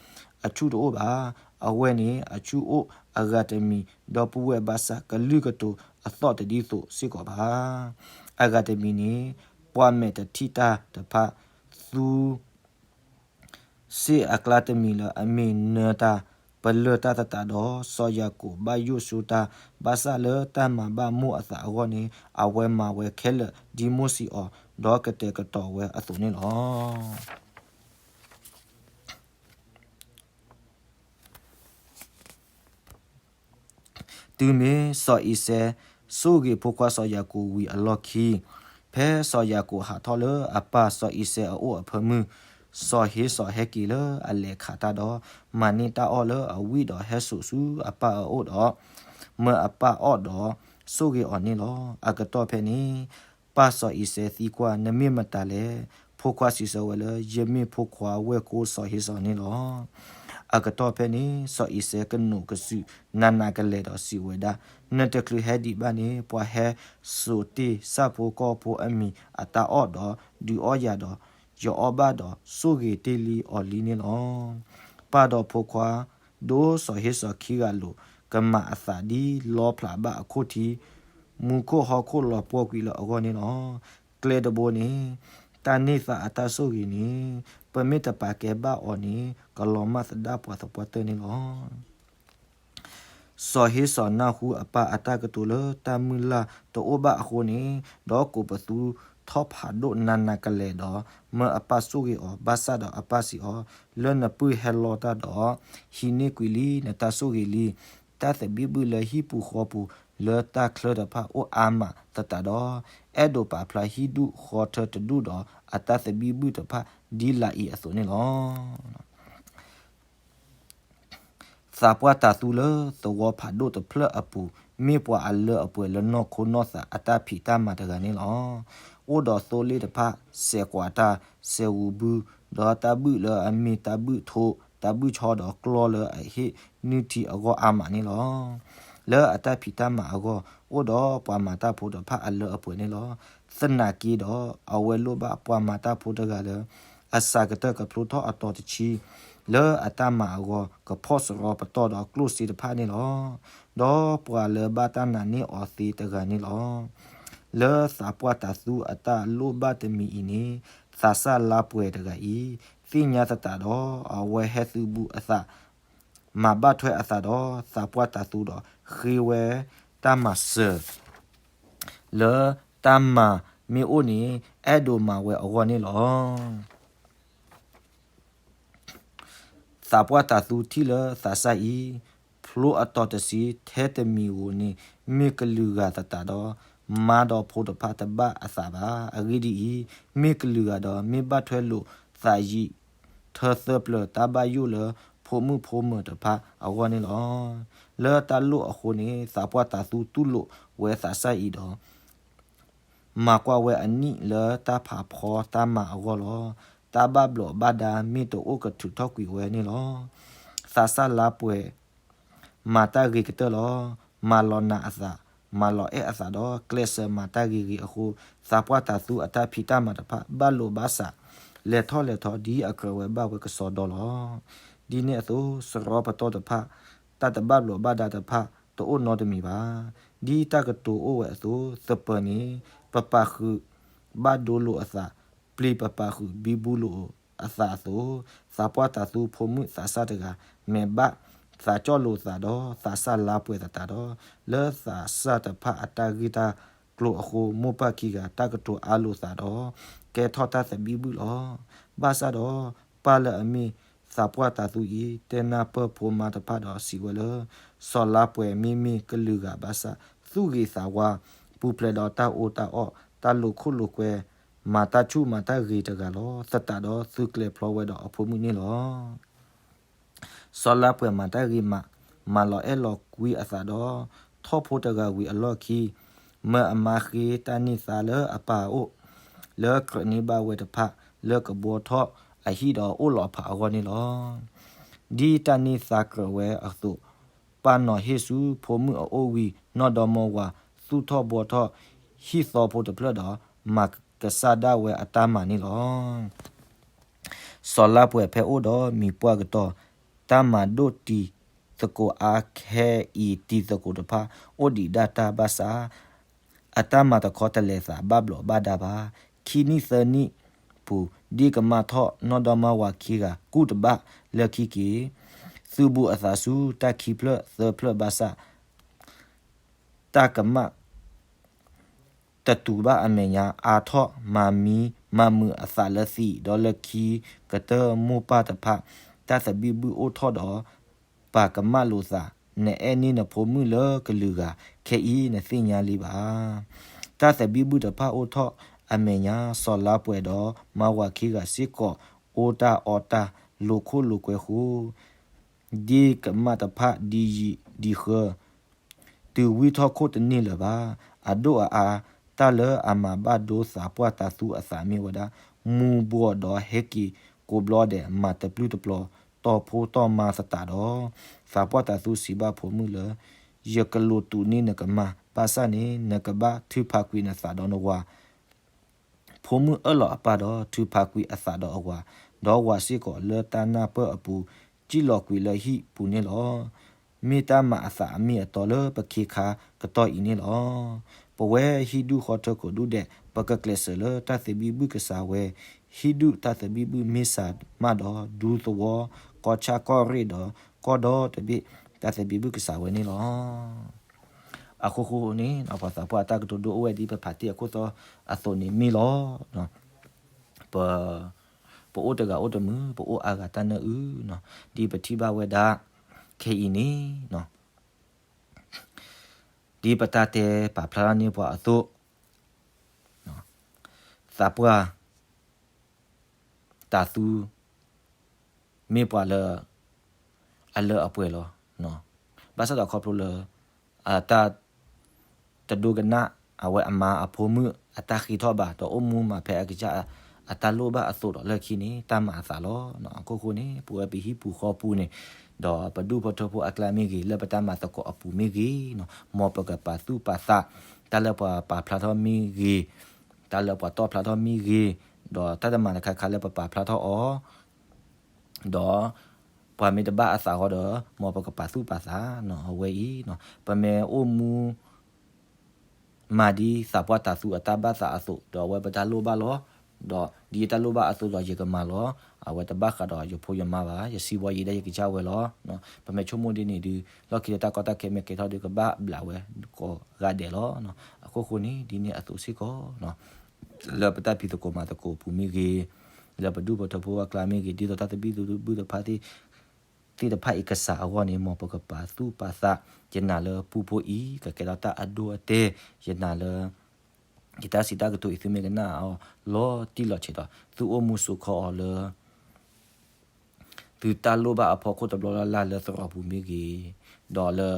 အဆူၣ်တအိၣ်ဘၣ်. အဝဲန့ၣ်အဆူၣ်အိၣ်အဂၤတမံၤ ဒီပုၢ်ဝဲၢ်ဘၣ်ဆၣ် ကလုၢ်ကတိၤအသီၣ်တဒ်သိးစ့ၢ်ကီးဘၣ်. အဂၤတမံၤန့ၣ် ပှၤမဲာ်တထံၣ်တၢ်တဖၣ် သူ စ့ၣ်အကျါတမံၤလၢအမ့ၢ်နၢတၢ်ပလၢၢ်တၢ်သတးဒီး, စီၤယၤကိာ်ဘၣ်ယိၣ်ဆိတၢ်, ဘၣ်ဆၣ်လၢတၢ်မၤဘၣ်မိၢ်အသးအဂီၢ်န့ၣ် အဝဲမၤဝဲခဲလၢာ်ဒ်မိၢ်စံးအီၤ, ဒီးကတဲာ်ကတီၤဝဲအသိးန့ၣ်လီၤ. တုၤမ့ၢ်စီၤအံၤစဲဆိၣ်ဂ့ၤဖိခွါစီၤယၤကိာ်ဝံၤအလီၢ်ခံ, ဖဲစီၤယၤကိာ်ဟးထီၣ်လၢအပၢ်စီၤအံၤစဲအအိၣ်အဖၢမုၢ်, စီၤဧ့စီၤဟဲက့ၤလၢအလဲၤခးတၢ်ဒီး မၤန့ၢ်တၢ်အီၣ်လၢအဝံၣ်ဒီးဟဲစိာ်ဆူအပၢ်အအိၣ်ဒီး မၢအပၢ်အီၣ်ဒီးဆိၣ်ဂ့ၤအီၤန့ၣ်လီၤ. အကတီၢ်ဖဲန့ၣ် ပၢ်စီၤအံၤစဲသံကွၢ်, နမ့ၢ်မတၤလဲၣ်. ဖိခွါစံးဆၢဝဲလၢ ယမ့ၢ်ဖိခွါဝဲၢ်ကိစၢ်ဧ့စီၤန့ၣ်လီၤ. အကတီၢ်ဖဲန့ၣ် စီၤအံၤစဲကနိးကစုာ်နးနးကလဲာ်ဒီးစံးဝဲဒၣ်, နတချုးဟဲဒံးဘၣ်န့ၣ် ပှၤဟဲစိာ်တ့ၢ်ဆၣ်ဖိကီၢ်ဖိအမံၤအတၢ်အီၣ်ဒီးဒုးအီၣ်ယၤဒီး ယအီၣ်ဘၣ်ဒီးဆိၣ်ဂ့ၤတ့ၢ်လံအီၤလံန့ၣ်လီၤ. ပၢ်ဒီးဖိခွါ ဒိၣ်စီၤဟ့စီၤခံဂၤလိာ် ကမၤအသးဒ်လီဖျးဘၣ်အခိၣ်ထံ, မူခိၣ်ဟီၣ်ခိၣ်လီၤပှီၢ်ကွံာ်လၢအဂီၢ်န့ၣ်လီၤ. ကျဲတဘိန့ၣ် တၢ်န့ၢ်သါအတၢ်ဆိၣ်ဂ့ၤန့ၣ် ပမ့ၢ်တပာ်ကဲဘၣ်အီၤန့ၣ် ကလီၤမၢ်သဒၣ်ပှၤသပှၢ်တၢၢ်န့ၣ်လီၤ. စီၤဟ့စီၤနၢ်ဟူအပၢ်အတၢ်ကတိၤလၢတၢ်မုၢ်လၢ်တအိၣ်ဘၣ်အဃိန့ၣ်, ဒီးကိးပသူထီၣ်ဖးဒိၣ်နးနးကလဲာ်ဒီး မၢအပၢ်ဆိၣ်ဂ့ၤအီၤ, ဘၣ်ဆၣ်ဒီးအပၢ်စံးအီၤ, လၢနပုၢ်ဟဲလီတၢ်ဒီး ဟံးန့ၢ်ကွံာ်လံ, နတၢ်ဆိၣ်ဂ့ၤလံ. တၢ်သဘံၣ်ဘုၣ်လၢဟံၣ်ပူၤဃီပူၤလၢတၢ်ချၢတဖၣ်အိၣ်အါမးသတးဒီး, အဲၣ်ဒိးပာ်ဖျါဟံၣ်ဒူၣ်ဃီထၢတဒူၣ်ဒီးအတၢ်သဘံၣ်ဘုၣ်တဖၣ်ဒ်လာ်အံၤအသိးန့ၣ်လီၤ. သးပှၢ်တၤသူလၢသဝီဖးဒိၣ်တဖျၢၣ်အပူၤ မ့ၢ်ပှၤအလၢအပှဲၤလၢနီၢ်ခိနီၢ်သးအတၢ်ဖံးတၢ်မၤတဂၤန့ၣ်လီၤ. အိၣ်ဒီးသိလ့ၣ်တဖၣ် စဲးကွးတၢ်, စဲးဝူၤဘု, ဒီးတၢ်ဘုၣ်လၢအမ့ၢ်တၢ်ဘုၣ်ထိ, တၢ်ဘုၣ်ဆီဒီးကျီလၢအဟ့ၣ်နုၢ်ထံအဂီၢ်အါမးန့ၣ်လီၤ. လၢအတၢ်ဖံးတၢ်မၤအဂီၢ် အိၣ်ဒီးပှၤမၤတၢ်ဖိတဖၣ်အလၢအပှဲၤန့ၣ်လီၤ. သနာ်က့ဒီး အဝဲလိၣ်ဘၣ်ပှၤမၤတၢ်ဖိတဂၤလၢ အစှၤကတၢၢ်ကဖျိထီၣ်အတီၤတဆံ, လၢအတၢ်မၤအဂီၢ် ကဖီၣ်စရီပတီၢ်ဒီးကျိၣ်စ့တဖၣ်န့ၣ်လီၤ. ဒီးပှၤလၢဘၣ်တၢ်နာ်န့ၢ်အီၤသ့တဂၤန့ၣ်လီၤ. လၢသးပှၢ်တၤသူအတၢ်လိၣ်ဘၣ်တမံၤအံၤန့ၣ် သးစၢ်လါပှဲၤတဂၤအံၤ သ့ၣ်ညါသတးဒီး အဝဲဟဲသုးဘူးအသး မၤဘၣ်ထွဲအသးဒီးသးပှၢ်တၤသူဒီး ဃ့ဝဲတၢ်မၤစၢၤ လၢတၢ်မၤမ့ၢ်အိၣ်န့ၣ် အဲၣ်ဒိးမၤဝဲအဂီၢ်န့ၣ်လီၤ. သးပှၢ်တၤသူထံၣ်လၢသးစၢ်အံၤ ဖျိအတီၤတဆံထဲတမံၤဧိၤန့ၣ် မ့ၢ်ကလုာ်ဂၤသတးဒီး မါဒီးဖိတဖၣ်တဘၣ်အသးဘၣ်. အဂ့ၢ်ဒ်အံၤ, မ့ၢ်ကလုာ်ဂၤဒီး မ့ၢ်ဘၣ်ထွဲလိာ်သးယံာ်ထၢသၢပျၢၤ တၢ်ဘၣ်ယိၣ်လၢဖိမုၣ်ဖိမၢၤတဖၣ်အဂီၢ်န့ၣ်လီၤ. လၢတၢ်လိၣ်အဃိန့ၣ် သးပှၢ်တၤသူတူၢ်လိာ်ဝဲသးစၢ်အံၤဒီး မၤကွၢ်ဝဲအနံၣ်လၢတၢ်ဖးဖီတၢ်မၤအဂီၢ်လီၤ. တၢ်ဘၣ်ဘျိးဘၣ်ဒါမ့ၢ်တအိၣ်ကထုးထီၣ်ကွံာ်ဝဲန့ၣ်လီၤ. သးစၢ်လါပှဲၤ မၤတၢ်ဂ့ၤကတၢၢ်လီၤ. မၤလီၤနးအသး မၤလီၤအဲၣ်အသးဒီး ကျဲးစၢးမၤတၢ်ဂ့ၤဂ့ၤအဃိ, သးပှၢ်တၤသူအတၢ်ဖံးတၢ်မၤတဖၣ် ဘၣ်လိာ်ဘၣ်စး လဲၤထီၣ်လဲၤထီ ဒ်အကြၢးဝဲဘၣ်ဝဲကစီဒီလီၤ. ဒ်န့ၣ်အသိး စရီပတီၢ်တဖၣ် တၢ်တဘၣ်ဘျိးဘၣ်ဒါတဖၣ် တအိၣ်နီတမံၤဘၣ်. ဒ်တၢ်ကတိၤအိၣ်ဝဲအသိး, သပၢၤန့ၣ် ပပာ်ဃုာ် ဘၣ်ဒိလိာ်အသး, ပျံၤပပာ်ဃုာ် ဘံဘူလိာ်အသးအသိး, သးပှၢ်တၤသူဖိမုၣ်သးစၢ်တဂၤ မ့ၢ်ဘၣ်သးကၠီၣ်လိာ်သးဒီး သးစၢ်လါပှဲၤသတးဒီး, လၢသးစၢ်တဖၣ်အတၢ်ဂ့ၢ်တၢ်ကျိၤအဃိ, မိၢ်ပၢ်ခံဂၤတၢ်ကတိၤအါလိာ်သးဒီး ကဲထီၣ်တၢ်သဘံၣ်ဘုၣ်လီၤ. ဘၣ်ဆၣ်ဒီး ပၢ်လၢအမ့ၢ်သးပှၢ်တၤသူအံၤ တဲနၢ်ပၢၢ်ဖိမါတဖၣ်ဒီးစံးဝဲလၢ, စီၤလါပှဲၤမ့မ့ၢ်ကလုာ်ဂၤဘၣ်ဆၣ် သူၣ်ဂ့ၤသးဝါ, ပူၤဖျဲးဒီးတၢ်အီၣ်တၢ်အီ, တၢ်လိာ်ခိၣ်လိာ်ကွဲ, မၤတၢ်ဆူၣ်မၤတၢ်ဂ့ၤတဂၤလီၤ. သတးဒီးသုကျဲၤဖျီဝဲဒီးအဖိမုၣ်န့ၣ်လီၤ. စီၤလါပှဲၤမၤတၢ်ဂ့ၤမး, မၤလီၤအဲၣ်လီၤကွံအသးဒီး ထီၣ်ဖိတဂၤဝံၤအလီၢ်ခံ, မၢအမါဃ့တၢ်န့ၢ်သါလၢအပၢ်အအိၣ်, လၢကြၢးန့ၢ်ဘၣ်ဝဲတဖၣ် လၢကဘှီထီၣ်အဟံၣ်ဒီးအိၣ်လီၤဖးအဂီၢ်န့ၣ်လီၤ. ဒ်တၢ်န့ၢ်သါကြၢးဝဲအသိး, ပၢ်နီၢ်ဟ့ၣ်ဆူဖိမုၣ်အအိၣ်ဝံၤ နီၢ်ဒီမါဝၤ သူၣ်ထီၣ်ဘှီထီၣ် ဟံၣ်သီဖိတဖျၢၣ်ဒီး မၤကစၢ်ဒၣ်ဝဲအတၢ်မၤန့ၣ်လီၤ. စီၤလါပှဲၤဖဲအိၣ်ဒီးမံၤပှၢ်ကတီၢ်, တၢ်မၤဒိၣ်တံၤသကိးအါခဲအံၤ တံၤသကိးတဖၣ် အိၣ်ဒံးဒၣ်တၢ်ဘၣ်ဆၣ်, အတၢ်မၤတခီတလဲၤသးဘၣ်ဘျိးဘၣ်ဒါဘၣ်. ခံနံၣ်သၢနံၣ်ပူၤ ဒ်ကမၣ်ထီၣ် နီၢ်ဒီမါဝၤခံဂၤ ကူၣ်တဘၣ်လၢခံက့ၤ, သုးဘူးအသးဆူတၢ်ခံဖျၢၣ်သၢဖျၢၣ်ဘၣ်ဆၣ် တၢ်ကမၣ် တတူာ်ဘၣ်အမဲာ်ညါ အါထီၣ်မၤမံ မၤမုာ်အသးလၢသံးဒီးလၢခံကတၢၢ် မိၢ်ပၢ်တဖၣ် တၢ်သဘံၣ်ဘုၣ်အိၣ်ထီၣ်ဒီး ပာ်ကမၣ်လိာ်သး, နအဲၣ်န့ၢ်နဖိမုၣ်လၢကလုာ်ဂၤ ခဲအံၤနသ့ၣ်ညါလံဘၣ်. တၢ်သဘံၣ်ဘုၣ်တဖၣ်အိၣ်ထီၣ်အမဲာ်ညါ စီၤလါပှဲၤဒီးမါဝၤခံဂၤစ့ၢ်ကီး အိၣ်တၢ်အီတၢ် လိာ်ခိၣ်လိာ်ကွဲဃိ ဒ်ကမၣ်တဖၣ်ဒ်ယံာ်ဒ်ဃၢ တုၤဝံထီၣ်ခိၣ်တန့ၢ်လၢၤဘၣ်. အဒိၣ်အအါ တၢ်လၢအမၤဘၣ်ဒိသးပှၢ်တၤသူအသးမ့ၢ်ဝဲဒၣ် မူၤဘှီးဒီးဟဲက့ၤကိးဘျီဒဲး မၤတပျုၢ်တပျီၤ တီၢ်ဖိတီၢ်မါသတးဒီး သးပှၢ်တၤသူစံးဘၣ်ဖိမုၣ်လၢ ယကလိာ်တူာ်န့ၢ်နကမၢ်, ဘၣ်ဆၣ်န့ၣ် နကဘၣ်ထုးဖးကွံာ်နသးဒီးနဝၤ ဖိမုၣ်အၢၣ်လီၤအပၢ်ဒီးထုးဖးကွံာ်အသးဒီးအဝၤ, ဒီးဝၤစ့ၢ်ကီးလၢတၢ်နၢ်ပၢၢ်အပူၤ စံၣ်လီၤကွံာ်လၢဟံၣ်ပူၤန့ၣ်လီၤ. မ့ၢ်တၢ်မၤအသးအမ့ၢ်အတီလၢပခ့ခါကတီၢ်အံၤန့ၣ်လီၤ. ပဝဲဟံၣ်ဒူၣ်ဃီထၢခိၣ်ဒူၣ်ဒဲး ပကကျဲးစၢးလၢတၢ်သဘံၣ်ဘုၣ်ကစၢ်ဝဲ, ဟံၣ်ဒူၣ်တၢ်သဘံၣ်ဘုၣ်မ့ၢ်စှၤမးဒီး ဒူသဝီ, ကီၢ်ဆၣ်ကီၢ်ရ့ၣ်ဒီး ကီၢ်ဒီတဘ့ၣ် တၢ်သဘံၣ်ဘုၣ်ကစၢ်ဝဲန့ၣ်လီၤ. အဃိဃိန့ၣ် ပှၤသးပှၢ်အတၢ်ကတိၤဒိအိၣ်ဝဲဒ်ပဖးတ့ၢ်အခိၣ်သီအသိးန့ၣ်မ့ၢ်လီၤ. ပ ပအိၣ်တဂၤအိၣ်တမုာ် ပအိၣ်အါဂၤတၢ်နၢအုၣ်နီၤ, ဒ်ပထံၣ်ဘၣ်ဝဲဒၣ် ခဲအံၤန့ၣ်နီၤ, ဒ်ပတၢ်တဲပာ်ဖျါထီၣ်န့ၢ်ပှၤအသိး, သးပှၢ် တၤသူ မ့ၢ်ပှၤလၢ အလၢအပှဲၤလီၤ. ဘၣ်ဆၣ်ဒီးခီဖျိလၢ အတၢ် တဒိကနၣ် အဝဲအမါအဖိမုၣ်အတၢ်ဃ့ထီၣ်ဘၣ် ဒီးအိၣ်မူမၤဖဲအကစၢ်အတၢ်လိၣ်ဘၣ်အသိးဒီးလၢခံန့ၣ် တၢ်မၤအသးလီၤ. အခိၣ်ဃိန့ၣ် ပဝဲပဟံၣ်ပူၤဃီပူၤန့ၣ် ဒီးပဒူၣ်ဖိထၢဖိအကျါမ့ၢ်ဂ့ၤ လၢပတၢ်မၤသကိးအပူၤမ့ၢ်ဂ့ၤ, မ်ပကပာ်သူၣ်ပာ်သး တၢ်လၢပှၤပာ်ဖျါထီၣ်မ့ၢ်ဂ့ၤ, တၢ်လၢပှၤတီၣ်ဖျါထီၣ်မ့ၢ်ဂ့ၤ, ဒီးတၢ်တမံၤတခါခါလၢပပာ်ဖျါထီၣ်အီၤ ဒီး ပှၤမ့ၢ်တဘၣ်အသးဃီဒီး မ်ပကပာ်သူၣ်ပာ်သးနီၤ အဝဲအံၤနီၤ ပမ့ၢ်အိၣ်မူ မၤဒ်သးပှၢ်တၤသူအတၢ်ဘၣ်သးအသိး ဒီးအဝဲပတၢ်လိၣ်ဘၣ်လီၤ. ဒီးဒ်ယတၢ်လိၣ်ဘၣ်အသိးဒီးယကမၤလီၤ. အဝဲတဘၣ်ဃးဒီးယဖိယမါဘၣ်, ယစံးဘီယံၤဒၣ်ယကစၢ်ဝဲလီၤ. ပမ့ၢ်ဆိကမိၣ်ဒ်န့ၣ်ဒုး လီၢ်ခံလၢတၢ်ကီတၢ်ခဲမ့ၢ်ကဲထီၣ်ဒုး ကဘၣ်ဘျးဝဲကိးဂၤဒဲးလီၤ. အခိၣ်ဃိန့ၣ် ဒ်န့ၣ်အသိးစ့ၢ်ကီး လၢပတၢ်ဖံးသကိးမၤသကိးအပူၤမ့ၢ်ဂ့ၤ, လၢပဒူၣ်ဖိထၢဖိအကျါမ့ၢ်ဂ့ၤ, ဒ်သိးတၢ်သဘံၣ်သဘုၣ်တဖၣ် သ့ၣ်တဖၣ်အံၤကစၢ်အဂီၢ်န့ၣ် မ်ပကပာ်သူၣ်ပာ်သး, ယနာ်လၢပူဖိအံၤ ကကဲထီၣ်တၢ်အဒိအတဲာ်, ယနာ်လၢ ယတၢ်စံးတၢ်ကတိၤအံၤ သုမ့ၢ်ကနၣ်အီၤ လီၤတံၢ်လီၤဆဲးဒီး သုအိၣ်မူစိာ်ခီအီၤလၢ သုတၢ်လိၣ်ဘၣ်အဖီခိၣ်တဘျီလၢ်လၢ်လၢသရိာ်ပူၤမ့ၢ်ဂ့ၤ, ဒီးလၢ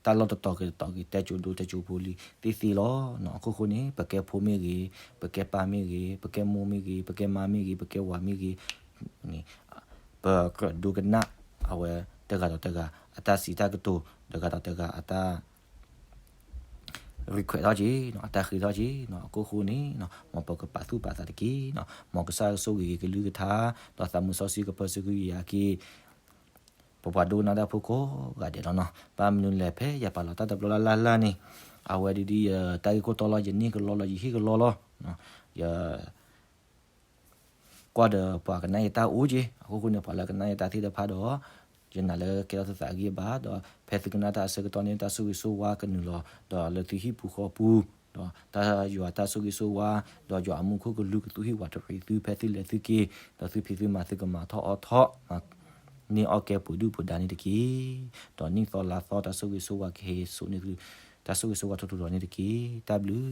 တၢ်လီၢ်တတီၤဂ့ၤတတီၤဂ့ၤ တဲကိၤဒိတဲကိၤဖိလံၤသ့ၣ်သ့ၣ်လီၤ. အခိၣ်ဃိန့ၣ် ပကဲဖိမ့ၢ်ဂ့ၤ, ပကဲပၢ်မ့ၢ်ဂ့ၤ, ပကဲမိၢ်မ့ၢ်ဂ့ၤ, ပကဲမါမ့ၢ်ဂ့ၤ, ပကဲဝၤမ့ၢ်ဂ့ၤ, ပကြၢးဒိကနၣ် အဝဲတဂၤဒီးတဂၤ အတၢ်စံးတၢ်ကတိၤ, တဂၤဒီးတဂၤ အတၢ် request ထီၣ်က့ၤနီၤ, အတၢ်ဃ့ထီၣ်က့ၤနီၤ, အခိၣ်ဃိန့ၣ်နီၤ, မ်ပကပာ်သူၣ်ပာ်သးတက့ၢ်နီၤ, မ်ကစၢ်ကဆိၣ်ဂ့ၤက့ၤကလုၢ်ကထါ, ဒီးသးမုာ်စီဆှံကပၢဆှၢကယၤက့ၤ ပပှၤဒိကနၣ်တၢ်ဖိကိးဂၤဒဲးလီၤနီၤ. ဘၣ်မနုၤလဲၣ် ဖဲယပာ်လီၤတၢ်တဘျီလၢ်လၢ်လၢ်န့ၣ်, အဝဲဒ်ဒ်ယတၢ်ဂ့ၢ်ခိၣ်တီလီၤ, ယန့ၢ်ကလီလီၤ, ယဟ့ၣ်ကလီလီၤ, ယ ကွၢ်ဒီးပှၤကနၣ်ယတၢ်အိၣ်က့ၤ, အခိၣ်ဃိန့ၣ် ပှၤလၢကနၣ်ယတၢ်သ့ၣ်တဖၣ်ဒီး, ယနာ်လၢကဲထီၣ်သုသးအဂံၢ်အဘါ, ဒီးဖဲသုကနၣ်တၢ်အဆၢကတီၢ်န့ၣ် တၢ်ဆိၣ်ဂ့ၤဆိၣ်ဝါကနုာ်လီၤ, ဒီးလၢသုဟံၣ်ပူၤဃီပူၤ, ဒီးတၢ်ယွၤတၢ်ဆိၣ်ဂ့ၤဆိၣ်ဝါ, ဒီးယွၤအမူခိၣ်ကလူးကသူၣ်ဟံၣ်ဝးတရံးသုဖဲသုလဲၤသုက့ၤ, ဒီးသုဖံးသုမၤသုကမၤထီၣ်အီထီၣ်, န့ၢ်အီၣ်ကဲပှ့ၤဒုၣ်ပှ့ၤဒါန့ၣ်တက့ၢ်. ဒီးနံၣ်သီလါသီတၢ်ဆိၣ်ဂ့ၤဆိၣ်ဝါကဟဲစိာ်န့ၢ်သု, တၢ်ဆိၣ်ဂ့ၤဆိၣ်ဝါထူထူဒီးန့ၣ်တက့ၢ်. တၢ်ဘျုး